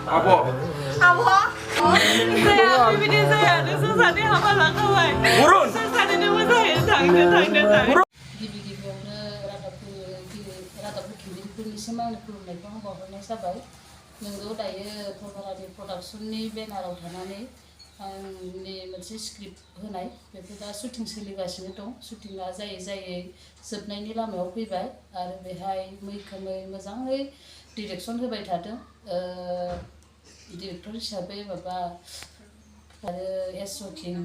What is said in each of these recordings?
Abo. Abo? Saya berbeda saya. Nusuk sana apa lah kawan? Burun. Sana ni masa saya tang. गिबियावनो रादाबखौ गिदिरफोरनि सिमांनि खुलुमनायखौ आं बावहरनाय जाबाय नोंगौ दायो फट'ग्राफि प्रडाक्सननि बेनाराव थानानै आंनि मोनसे स्क्रिप्ट होनाय बेखौ दा शुटिं सोलिगासिनो दं शुटिंआ जायै जोबनायनि लामायाव फैबाय आरो बेहाय मैखोमै मोजाङै डिरेक्सन होबाय थादों डिरेक्टर हिसाबै माबा आरो एसकिं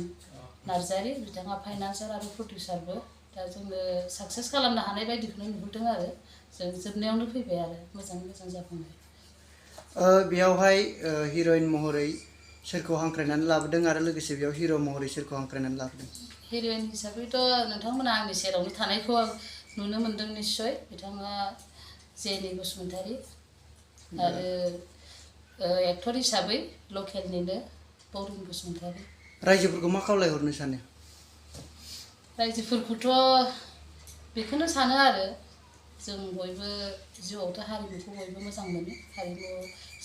नार्जारि बिथाङा फाइनान्सार आरो प्रडिउसारबो दा जोंनो साक्सेस खालामनो हानाय बायदिखौनो नुहुरदों आरो जों जोबनायावनो फैबाय आरो मोजां जाफुंबाय बेयावहाय हिर'इन महरै सोरखौ हांख्रायनानै लाबोदों आरो लोगोसे बेयाव हिर' महरै सोरखौ हांख्रायनानै लाबोदों हिर'इन हिसाबैथ' नोंथांमोना आंनि सेरावनो थानायखौ आं नुनो मोन्दों निस्सय बिथाङा जेनि बसुमतारी आरो एक्टर हिसाबै लकेलनिनो बौरिं बसुमतारी रायजोफोरखौ मा खावलायहरनो सानो रायजोफोरखौथ' बेखौनो सानो आरो जों बयबो जिउआवथ' हारिमुखौ बयबो मोजां मोनो हारिमु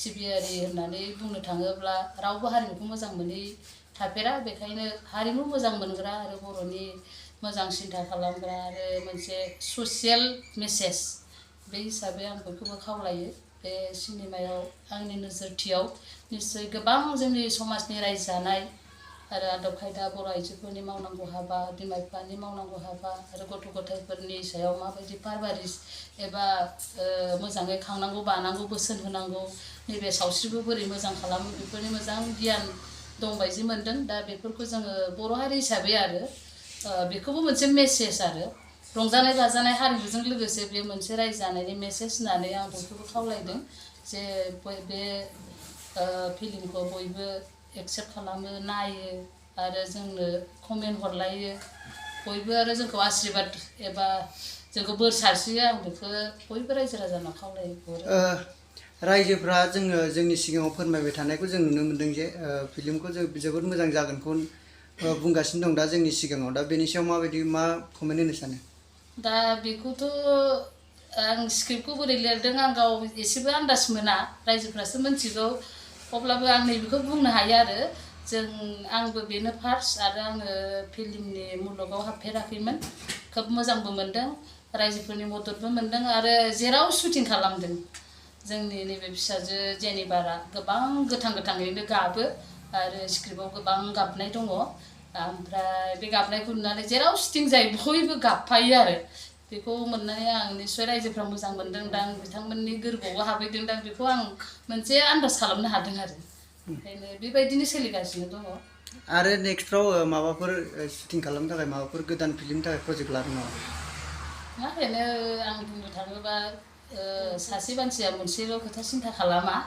सिबियारि होननानै बुंनो थाङोब्ला रावबो हारिमुखौ मोजां मोनै थाफेरा बेखायनो हारिमु मोजां मोनग्रा आरो बर'नि मोजां सिन्था खालामग्रा आरो मोनसे ससियेल मेसेज बे हिसाबै आं बयखौबो खावलायो बे सिनेमायाव आंनि नोजोरथियाव निस्सय गोबां जोंनि समाजनि रायजो जानाय आरो आदब खायदा बर' आइजोफोरनि मावनांगौ हाबा बिमा बिफानि मावनांगौ हाबा आरो गथ' गथायफोरनि सायाव माबायदि पारबारिस एबा मोजाङै खांनांगौ बानांगौ बोसोन होनांगौ नैबे सावस्रिखौ बोरै मोजां खालामो बेफोरनि मोजां गियान दंबायदि मोन्दों दा बेफोरखौ जोङो बर' हारि हिसाबै आरो बेखौबो मोनसे मेसेज आरो रंजानाय बाजानाय हारिमुजों लोगोसे बे मोनसे रायजो जानायनि मेसेज होननानै आं बयखौबो खावलायदों जे बे फिल्मखौ बयबो एक्सेप्ट खालामो नायो आरो जोंनो कमेन्ट हरलायो बयबो आरो जोंखौ आशीर्बाद एबा जोंखौ बोर सारस्रियो आं बेखौ बयबो रायजो राजानाव खावलायहरो रायजोफ्रा जोंनि सिगाङाव फोरमायबाय थानायखौ जों नुनो मोन्दों जे फिल्मखौ जोबोद मोजां जागोनखौ बुंगासिनो दं दा जोंनि सिगाङाव दा बेनि सायाव माबायदि मा कमेन्ट होनो सानो दा बेखौथ' आं स्क्रिप्टखौ बोरै लिरदों आं गाव एसेबो आन्दाज मोना रायजोफ्रासो मिन्थिगौ अब्लाबो आं नैबेखौ बुंनो हायो आरो आंबो बेनो फार्स्ट आरो आङो फिल्मनि मुलुगाव हाबफेराखैमोन खोब मोजांबो मोन्दों रायजोफोरनि मददबो मोन्दों आरो जेराव शुटिं खालामदों जोंनि नैबे फिसाजो जेनिबारा गोबां गोथाङैनो गाबो आरो स्क्रिप्टआव गोबां गाबनाय दङ ओमफ्राय बे गाबनायखौ नुनानै जेराव शुटिं जायो बयबो गाबफायो आरो बेखौ मोननानै आं निस्सय रायजोफ्रा मोजां मोनदोंदां बिथांमोननि गोरबोआवबो हाबहैदोंदां बेखौ आं मोनसे आन्दाज खालामनो हादों आरो ओंखायनो बेबायदिनो सोलिगासिनो दङ आरो नेक्स्टफ्राव माबाफोर शुटिं खालामनो थाखाय माबाफोर गोदान फिल्मनि थाखाय प्रजेक्ट लादों नामा ओरैनो आं बुंनो थाङोबा सासे मानसिया मोनसेल' खोथा सिन्था खालामा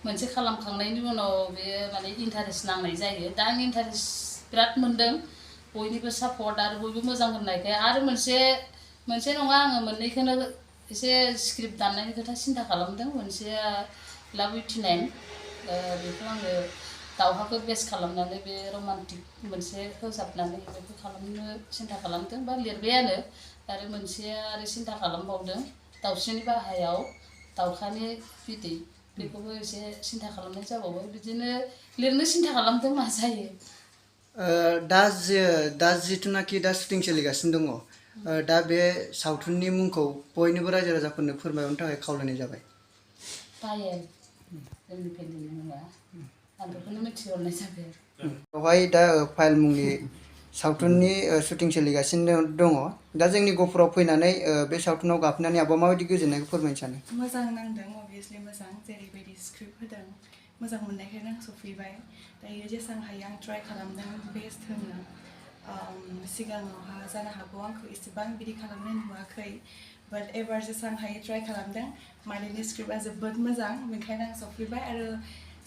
मोनसे खालामखांनायनि उनाव बेयो माने इन्टारेस्ट नांनाय जायो दा आं इन्टारेस्ट बिराद मोन्दों बयनिबो सापर्ट आरो बयबो मोजां होननायखाय आरो मोनसे नङा आङो मोननैखौनो एसे स्क्रिप्ट दाननायनि खोथा सिन्था खालामदों मोनसेया लाभ उइथिनाइन बेखौ आङो दावहाखौ बेस खालामनानै बे रमान्टिक मोनसे होजाबनानै बेखौ खालामनो सिन्था खालामदों बा लिरबायानो आरो मोनसेया आरो सिन्था खालामबावदों दाउस्रिनि बाहायाव दाउखानि बिदै बेखौबो एसे सिन्था खालामनाय जाबावबाय बिदिनो लिरनो सिन्था खालामदों मा जायो दा जिथुनाखि दा शुटिं सोलिगासिनो दङ दा बे सावथुननि मुंखौ बयनोबो रायजो राजाफोरनो फोरमायहरनो थाखाय खावलायनाय जाबाय पायेल जोंनि फिल्मनि मुङा आं बेखौनो मिथिहरनाय जाबाय बेवहाय दा पायेल मुंनि सावथुननि शुटिं सोलिगासिनो दङ दा जोंनि गहपुराव फैनानै बे सावथुनाव गाखोनानै आब'आ माबायदि गोजोननायखौ फोरमायनो सानो मोजां नांदों अभियासलि मोजां जेरैबायदि स्क्रिप्ट होदों मोजां मोननायखायनो आं सफैबाय दायो जेसां हायो आं ट्राइ खालामदों बेस्ट होनो सिगाङावहा जानो हागौ आंखौ एसेबां बिदि खालामनाय नुवाखै बाट एबार जेसां हायो ट्राइ खालामदों मालिनि स्क्रिप्टआ जोबोद मोजां बेनिखायनो आं सफैबाय आरो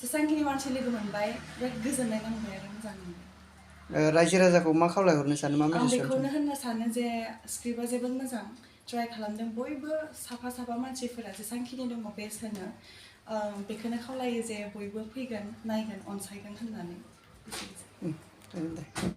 जेसांखिनि मानसि लोगो मोनबाय बिराद गोजोननाय नांबाय आरो मोजां मोनबाय रायजो राजाखौ मा खावलायहरनो सानो मा आं बेखौनो होननो सानो जे स्क्रिप्टआ जोबोद मोजां ट्राइ खालामदों बयबो साफा मानसिफोरा जेसांखिनि दङ बेस्ट होनो बेखौनो खावलायो जे बयबो फैगोन नायगोन अनसायगोन होननानै